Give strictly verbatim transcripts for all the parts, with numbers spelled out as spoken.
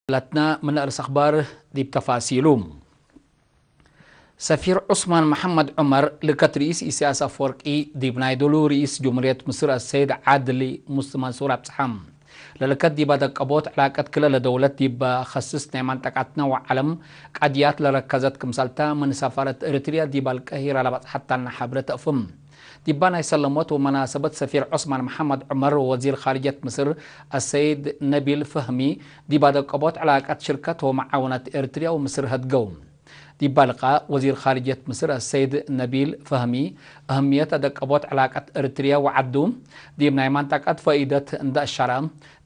ለትና ምን አርእስ አኽባር ዲብ ተፋሲሉ። ሰፊር ዑስማን መሐመድ ዑመር ልከት ርኢስ ኢሳያስ አፈወርቂ ዲብ ናይ ዶሉ ርኢስ ጅምሁርየት ምስር አሰይድ ዓድሊ ሙስ-፣ መንሱር አብጽሐ። ለልከት ዲብ አደቀቦት ዕላቀት ክለ ለደውለት ዲብ ከስስ ናይ መንጠቀትነ ወዐለም ቀድያት ለረከዘት ክምሰልተ ምን ሰፋረት ኤሪትርያ ዲብ አልቀሂራ ለበጽሐት ተነ ሐብረ ተአፍም። ዲባ ናይ ሰለሞት ወመናሰበት ሰፊር ዑስማን መሐመድ ዑመር ወወዚር ኻርጀት ምስር አሰይድ ነቢል ፈህሚ ዲብ አደቀቦት ዕላቀት ሽርከት ወመዓውነት ኤሪትርያ ወምስር ሀድገው። ዲባ ልቃእ ወዚር ኻርጀት ምስር አሰይድ ነቢል ፈህሚ አህምየት አደቀቦት ዕላቀት ኤሪትርያ ወዐዱ ዲብ ናይ መንጠቀት ፈኢደት እንደ አሸረ፣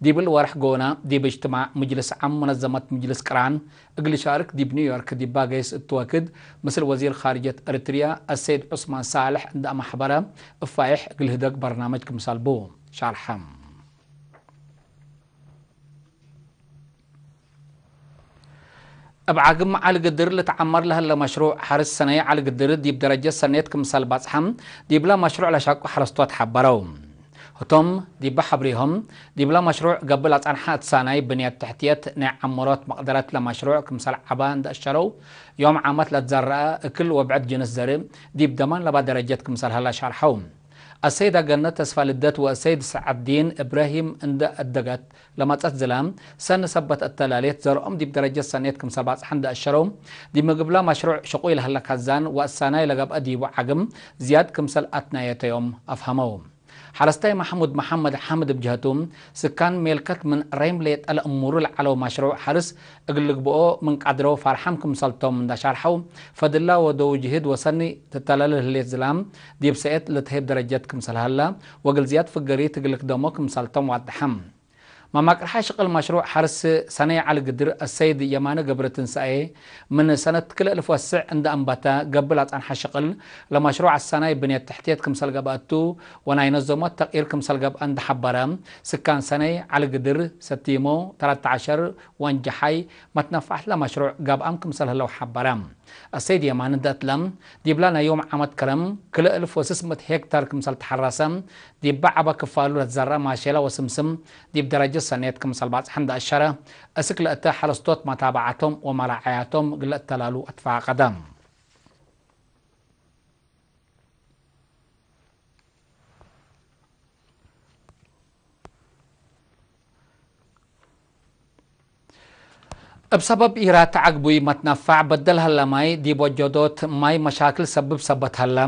ዲብል ወርሕ ጎና ዲብ እጅትማዕ ምጅልስ ዓም መነዘመት ምጅልስ ቅራን እግል ሻርክ ዲብ ኒውዮርክ ዲባ ገይስ እቱ ወክድ፣ ምስል ወዚር ኻርጀት ኤሪትርያ አሰይድ ዑስማን ሳልሕ እንደ አመሕበረ፣ እፋይሕ እግል ህደግ በርናመጅ ክምሰል ቡ ሻርሐ። እብ ዓግም ዐሊ ግድር ልትዓመር ለህለ መሽሩዕ ሐርስ ሰነይ ዐሊ ግድር ዲብ ደረጀት ሰኔት ክምሰል ባጽሐ፣ ዲብለ መሽሩዕ ለሻቁ ሐረስቶት ሐበረው። ህቶም ዲበ ሐብሬሆም፣ ዲብለ መሽሩዕ ገብእ ለጸንሐ እትሳናይ ብንየት ተሕትየት ናይ ዐመሮት መቅደረት ለመሽሩዕ ክምሰል ዐበ እንደ አሸረው፣ ዮም ዓመት ለትዘረአ እክል ወብዕድ ጅንስ ዘርእ ዲብ ደማን ለባ ደረጀት ክምሰል ሀለ ሻርሐው። አሰይድ አገነት ተስፋልደት ወአሰይድ ሰዐድዲን እብራሂም እንደ አደገት ለመጸት ዝላም ሰኒ ሰበት እተ ላሌት ዘርኦም ዲብ ደረጀት ሰኔት ክምሰል ባጽሐ እንደ አሸረው፣ ዲብ ምግብላ መሽሩዕ ሽቁይ ለህለ ከዛን ወእሳናይ ለገብአ ዲቡ ዓግም ዝያድ ክምሰል አትናየተዮም አፍሀመው። ሐረስታይ መሕሙድ መሐመድ ሓምድ እብ ጀህቱ፣ ስካን ሜልከት ምን ሬም ሌጠ ለእሙሩ ለዐለው መሽሩዕ ሐርስ እግል ልግብኦ ምን ቀድረው ፋርሓም ክምሰልቶም እንደ ሻርሐው፣ ፈድላ ወደው ጅህድ ወሰኒ ትተለል ህሌት ዝላም ዲብ ሰኤት ልትህብ ደረጀት ክምሰል ሀላ፣ ወእግል ዝያድ ፍገሪት እግል ልክደሞ ክምሰልቶም ዋድሐም። መማቅርሓ ሽቅል መሽሩዕ ሐርስ ሰነይ ዐሊ ግድር አሰይድ የማነ ገብረትንሳኤ፣ ምን ሰነት ክልኤ እልፍ ወስዕ እንደ አንበተ ገብእ ለጸንሐ ሽቅል፣ ለመሽሩዕ አሳናይ ብንየት ተሕትየት ክምሰል ገብአቱ ወናይ ነዞመት ተቅይር ክምሰል ገብአ እንደ ሐበረ፣ ስካን ሰነይ ዐሊ ግድር፣ ሰቲሞ፣ ተረተ ዐሸር፣ ወንጀሓይ፣ መትነፋዕት ለመሽሩዕ ገብአም ክምሰል ህለው ሐበረ። አሰይድ የማን እንደ እትለ፣ ዲብላ ናይ ዮም ዓመት ከረም ክልኤ እልፍ ወስስ ምእት ሄክታር ክምሰል ተሐረሰ፣ ዲበ ዐበ ክፋሉ ለትዘረአ ማሼላ ወስምስም ዲብ ደረጀት ሰኔት ክምሰል ባጽሐ እንደ አሸረ፣ እስክ ለእተ ሐረስቶት መታበዐቶም ወመራዐያቶም እግል ለእተላሉ አትፋቀደ። እብ ሰበብ ኢራተ ዐግቡይ መትነፋዕ በደል ሀለ ማይ ዲብ ወጀዶት ማይ መሻክል ሰብብ ሰበት ሀለ፣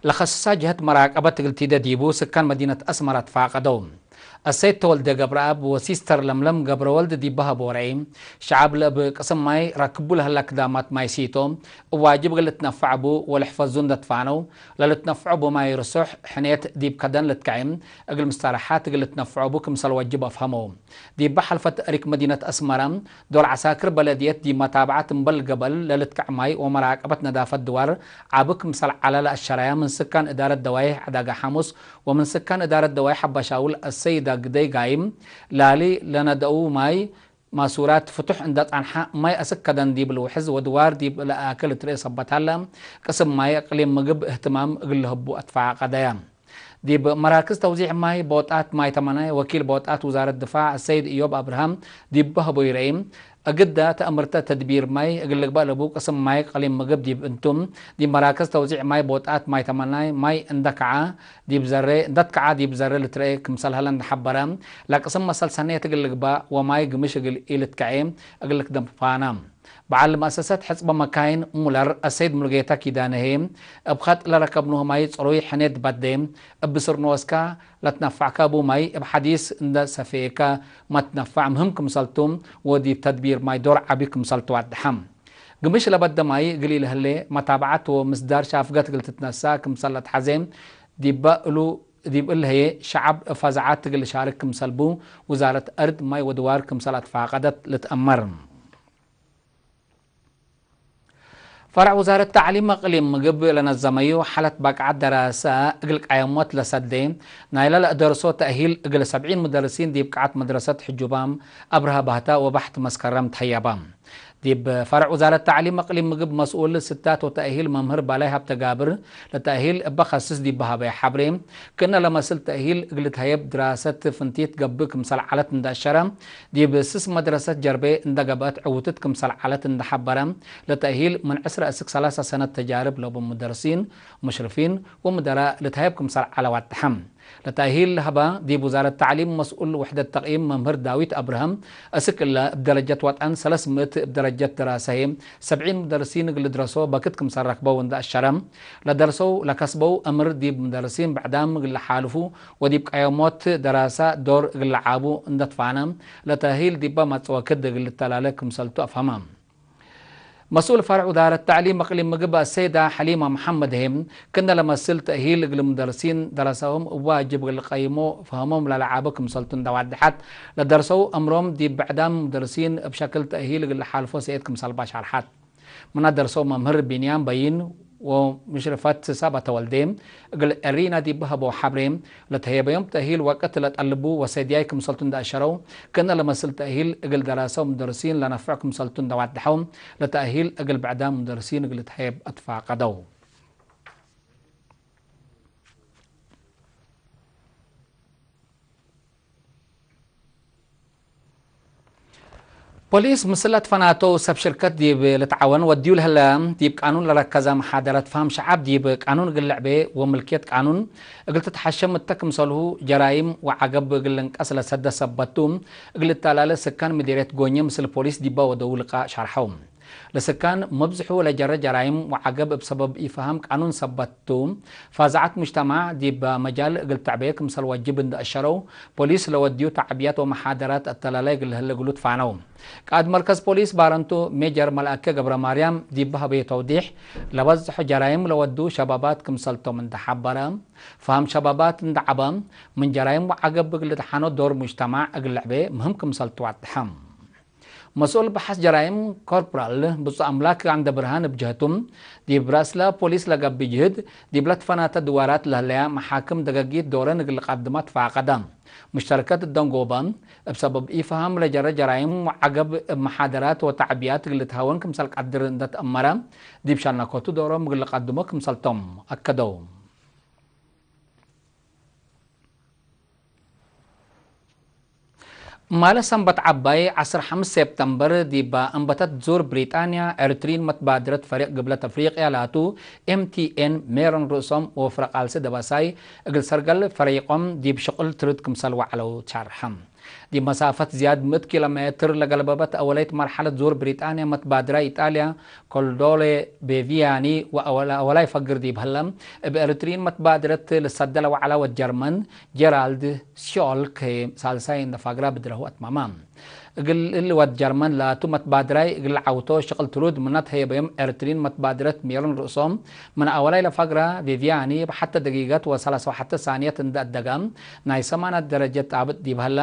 ለከስሳ ጀህት መራቀበት እግል ቲደ ዲቡ ስካን መዲነት አስመረ ትፋቀደው። አሰይድ ተወልደ ገብረአብ ወሲስተር ለምለም ገብረወልድ ዲበ ሀቦ ረአይ፣ ሸዐብ ለእብ ቅስም ማይ ረክቡ ለሀለ ክዳማት ማይ ሲቶ እብ ዋጅብ እግል ልትነፈዕ ቡ ወለሕፈዙ እንደ ትፋነው፣ ለልትነፈዑ ቡ ማይ ርሱሕ ሕኔት ዲብ ከደን ልትከዐ እግል ምስተረሓት እግል ልትነፈዑ ቡ ክምሰል ወጅብ አፍሀመው። ዲበ ሐልፈት እሪክ መዲነት አስመረ፣ ዶል ዐሳክር በለድየት ዲብ መታብዐት እምበል ገበል ለልትከዕ ማይ ወመራቀበት ነዳፈት ድዋር ዐቢ ክምሰል ዐለ ለአሸረያ ምን ስካን እዳረት ደዋይሕ ዐዳጋ ሐሙስ ወምን ስካን እዳረት ደዋይሕ አባሻውል አሰይዳ ግደይ ጋይም፣ ላሊ ለነደኡ ማይ ማሱራት ፍቱሕ እንደ ጸንሐ፣ ማይ አስክ ከደን ዲብ ልውሕዝ ወድዋር ዲብ ለአክል ትርኤ ሰበት ሀለ፣ ቅስም ማይ እቅሊም ምግብ እህትማም እግል ለህቡ አትፋቀደየ። ዲብ መራክዝ ተውዚዕ ማይ ቦጣት ማይ ተመናይ ወኪል ቦጣት ውዛረት ድፋዕ አሰይድ እዮብ አብርሃም ዲብ ሀቦይ ረአይ፣ እግዳ ተአምርተ ተድቢር ማይ እግል ልግበእ ለቡ ቅስም ማይ እቅሊም ምግብ ዲብ እንቱም፣ ዲብ መራክዝ ተውዚዕ ማይ ቦጣት ማይ ተመናይ ማይ እንደ ከዐ ዲብ ዘሬ፣ እንደ ትከዐ ዲብ ዘሬ ልትረኤ ክምሰል ሀለ እንደ ሐበረ፣ ለቅስም መሰል ሰኔት እግል ልግበእ ወማይ ግምሽ እግል ኢልትከዔ እግል ልክደም ፋነ። በዐል መአሰሰት ሕጽበ መካይን ሙለር አሰይድ ሙሉጌታ ኪዳነ ህዬ፣ እብ ኸጥ ለረከብንሁ ማይ ጽሩይ ሕኔት በዴ፣ እብ ስርኖ ወስካ ለትነፈዕከ ቡ ማይ እብ ሐዲስ እንደ ሰፌከ መትነፈዕ ምህም ክምሰልቱ ወዲብ ተድቢር ማይ ዶር ዐቢ ክምሰልቱ ወደሐ። ግምሽ ለበደ ማይ እግል ኢለህሌ መታብዐት ወምስዳር ሻፍገት እግል ትትነሰእ ክምሰል ለትሐዜ፣ ዲበ እሉ ዲብ እለ ህዬ ሸዐብ እብ ፈዛዐት እግል ልሻርክ ክምሰል ቡ ውዛረት አርድ ማይ ወድዋር ክምሰል አትፋቀደት ልትአመር። ፈርዕ ውዛረት ተዕሊም እቅሊም ምግብ ለነዘመዩ ሐለት በቅዐት ደራሰ እግል ቃየሞት ለሰዴ፣ ናይለ ለአደርሶ ተእሂል እግል ሰብዒን ሙደርሲን ዲብ ቅዓት መድረሰት ሕጁባም አብርሃ ባህታ ወባሕት መስከረም ተህየበ። ዲብ ፈርዕ ውዛረት ተዕሊም እቅሊም ምግብ መስኡል ስታት ወተእሂል መምህር ባላይ ሀብተጋብር፣ ለተእሂል እበ ከስስ ዲብ ሀበየ ሐብሬ፣ ክእነ ለመስል ተእሂል እግል ልትሀየብ ድራሰት ፍንቲት ገብእ ክምሰል ዐለት እንደ አሸረ፣ ዲብ ስስ መድረሰት ጀርቤ እንደ ገብአት ዕውትት ክምሰል ዐለት እንደ ሐበረ፣ ለተእሂል ምን ዕስረ እስክ ሰላሳ ሰነት ተጃርብ ለቡ ሙደርሲን፣ ሙሽርፊን ወሙደራእ ልትሀየብ ክምሰል ዐለ ዋድሐ። ለተእሂል ለሀበ ዲብ ውዛረት ተዕሊም መስኡል ውሕደት ተቅይም መምህር ዳዊት አብርሀም፣ እስክ እለ እብ ደረጀት ወጠን ሰለስ ምእት እብ ደረጀት ደራሰ ህዬ ሰብዒን ሙደርሲን እግል ልድረሶ በክት ክምሰል ረክበው እንደ አሸረ፣ ለደርሰው ለከስበው እምር ዲብ ሙደርሲን ብዕዳም እግል ለሓልፉ ወዲብ ቀየሞት ደራሰ ዶር እግል ለዓቡ እንደ ትፋነ፣ ለተእሂል ዲበ መጽእ ወክድ እግል ልተላለ ክምሰልቱ አፍሀመ። መስኡል ፈርዕ ውዛረት ተዕሊም እቅሊም ምግብ አሰይዳ ሐሊማ መሐመድ ህዬ፣ ክእነ ለመስል ተእሂል እግል ሙደርሲን ደረሰሆም እብ ዋጅብ እግል ልቀይሞ ፈሀሞም ለለዓበ ክምሰልቱ እንደ ዋድሐት፣ ለደርሰው እምሮም ዲብ ብዕዳም ሙደርሲን እብ ሸክል ተእሂል እግል ለሓልፎ ሰኤት ክምሰልባ ሸርሐት። ምነ ደርሰው መምህር ቢንያም በይን ወሙሽርፈት ሳባ ተወልዴ፣ እግል ኤሪና ዲብ ሀበው ሐብሬ፣ ለተሄበዮም ተእሂል ወቅት ለጠልቡ ወሰድያይ ክምሰልቱ እንደ አሸረው፣ ክእነ ለመስል ተእሂል እግል ደራሰ ወሙደርሲን ለነፍዕ ክምሰልቱ እንደ ዋድሐው፣ ለተእሂል እግል ብዕዳም ሙደርሲን እግል ልትሀየብ አትፋቀደው። ፖሊስ ምስል ለትፈናተው ሰብ ሽርከት ዲብ ልትዓወን ወድዩ ለህለ፣ ዲብ ቃኑን ለረከዘ መሓደረት ፋም ሸዓብ ዲብ ቃኑን እግል ልዕቤ ወምልክየት ቃኑን እግል ትትሐሸም እተ ክምሰልሁ ጀራይም ወዐገብ እግል ልንቀስ ለሰደ ሰበት ቱ፣ እግል ልተላለ ስካን ምዴርየት ጎኘ ምስል ፖሊስ ዲበ ወደው ልቃእ ሸርሐው። ለስካን መብዝሑ ለጀረ ጀራይም ወዐገብ እብ ሰበብ ኢፈሃም ቃኑን ሰበት ቱ፣ ፋዛዐት ሙጅተማዕ ዲብ መጃል እግል ተዕቤ ክምሰል ወጅብ እንደ አሸረው፣ ፖሊስ ለወድዩ ተዕብያት ወመሓደራት አተላላይ እግል ለህለ እግሉ ትፋነው። ቃእድ መርከዝ ፖሊስ ባረንቱ ሜጀር መልአከ ገብረ ማርያም ዲብ ሀበየ ተውዲሕ፣ ለበዝሖ ጀራይም ለወዱ ሸባባት ክምሰልቶም እንደ ሐበረ፣ ፈሃም ሸባባት እንደ ዐበ፣ ምን ጀራይም ወዐገብ እግል ልድሓኖ ዶር ሙጅተማዕ እግል ልዕቤ ምህም ክምሰል ትዋድሐ። መስኡል በሐስ ጀራይም ኮርፖራል ብጹእ አምላክ ዐንደብርሃን እብ ጀህቱ፣ ዲብ ረአስለ ፖሊስ ለገብእ ጅህድ፣ ዲብ ለትፈናተ ድዋራት ለህለያ መሓክም ደገጊት ዶረን እግል ልቀድማ ትፋቀደ። ሙሽተረከት ደንጎበ፣ እብ ሰበብ ኢፈሃም ለጀረ ጀራይም ወዐገብ እብ መሓደራት ወተዕብያት እግል ልትሀወን ክምሰል ቀድር እንደ ተአመረ፣ ዲብ ሸነኮቱ ዶሮም እግል ልቀድሞ ክምሰልቶም አከደው። ማለ ሰንበት ዐባይ ዐስር ሐምስ ሴፕተምበር ዲብ አንበተት ዙር ብሪጣንያ፣ ኤሪትሪን መትባድረት ፈሪቅ ግብለት አፍሪቅያ ላቱ ኤም ቲ ኤን ሜሮን ርእሶም ወፍረቃልሲ ደበሳይ እግል ሰርገል ፈሪቆም ዲብ ሽቁል ትሩድ ክምሰል ወዐለው ሻርሐ። ዲብ መሳፈት ዝያድ ምእት ኪሎ ሜትር ለገልበበት አወላይት መርሐለት ዙር ብሪጣንያ መትባድራ ኢጣልያ ኮልዶሌ ቤቪያኒ ወአወላ-፣ አወላይ ፈግር ዲብ ህለ፣ እብ ኤሪትሪን መትባድረት ልሰደ ለወዐለ ወድ ጀርመን ጄራልድ ሲዮልክ ሳልሳይ እንደ ፋግራ ብድረሁ አትማማ። እግል እሊ ወድ ጀርመን ላቱ መትባድራይ እግል ለዐውቶ ሽቅል ትሩድ ምነ ተህየበዮም ኤሪትሪን መትባድረት ሜሮን ርእሶም ምን አወላይ ለፋግራ ቪቪያኒ እብ ሐተ ደቂቀት ወሰላሳ ወሐተ ሳንየት እንደ አደገ ናይ ሰማንያት ደረጀት ጣብጥ ዲብ ህለ፣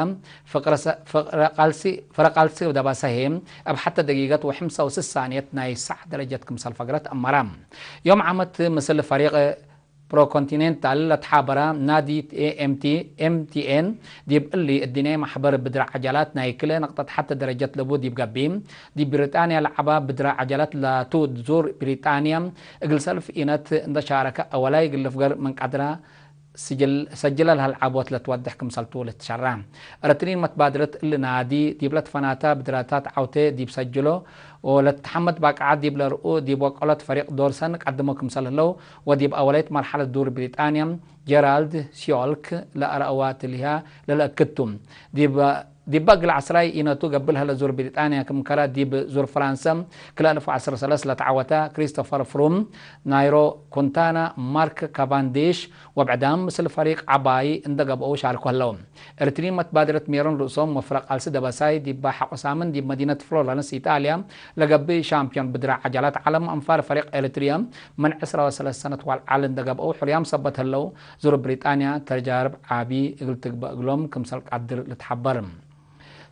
ፍቅረ ሰ-፣ ፍቅረ ቃልሲ፣ ፍረ ቃልሲ ደባሰ ህዬ እብ ሐተ ደቂቀት ወሐምሳ ወስስ ሳንየት ናይ ሳዕ ደረጀት ክምሰል ፈግረት አመረ። ዮም ዓመት ምስል ፈሪቅ ፕሮኮንቲኔንታል ለትሓበረ ናዲ ኤ ኤም ቲ፣ ኤም ቲ ኤን፣ ዲብ እሊ እድንያይ ማሕበር ብድረ ዐጀላት ናይ ክልኤ ነቅጠት ሐተ ደረጀት ለቡ ዲብ ገብእ፣ ዲብ ብሪጣንያ ለዐበ ብድረ ዐጀላት ላቱ ዙር ብሪጣንያ እግል ሰልፍ ኢነት እንደ ሻረከ አወላይ እግል ልፍገር ምን ቀድረ ስጅል-፣ ሰጅለ ለሀልዓቦት ለትወድሕ ክምሰልቱ ልትሸረ። ኤረትርዪን መትባድረት እሊ ናዲ ዲብ ለትፈናተ ብድረታት ዐውቴ ዲብ ሰጅሎ ወለትሐመድ ባቅዓት ዲብ ለርኡ ዲብ ወቀሎት ፈሪቅ ዶርሰን ቀድሞ ክምሰል ህለው ወዲብ አወላይት መርሐለት ዱር ብሪጣንያ ጄራልድ ሲዮልክ ለአርአዋ ትልህያ ለለእክድ ቱ። ዲብ ዲበ እግል ዐስራይ ኢነቱ ገብእ ለህለ ዙር ብሪጣንያ ክም ከረ ዲብ ዙር ፍራንሰ ክልኤ አልፍ ወዐስር ወሰለስ ለተዐወተ ክሪስቶፈር ፍሩም፣ ናይሮ ኩንታና፣ ማርክ ካቫንዲሽ ወብዕዳም ምስል ፈሪቅ ዐባይ እንደ ገብአው ሻርኮ ህለው። ኤረትርዪን መትባድረት ሜሮን ርእሶም ወፍረ ቃልሲ ደበሳይ ዲበ ሐቆ ሳምን ዲብ መዲነት ፍሎረንስ ኢጣልያ ለገብእ ሻምፕዮን ብድረ ዐጀላት ዐለም አንፋር ፈሪቅ ኤረትርያ ምን ዕስራ ወሰለስ ሰነት ወአልዓል እንደ ገብአው ሕሩያም ሰበት ህለው። ዙር ብሪጣንያ ተጃርብ ዐቢ እግል ትግበእ እግሎም ክምሰል ቀድር ልትሐበር።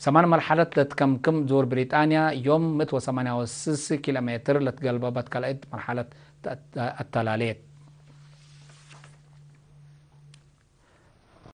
ሰማን መርሐለት ለትከምክም ዙር ብሪጣንያ ዮም ምእት ወሰማንያ ወስስ ኪሎ ሜትር ለትገልበበት ካልአይት መርሐለት አተላሌት።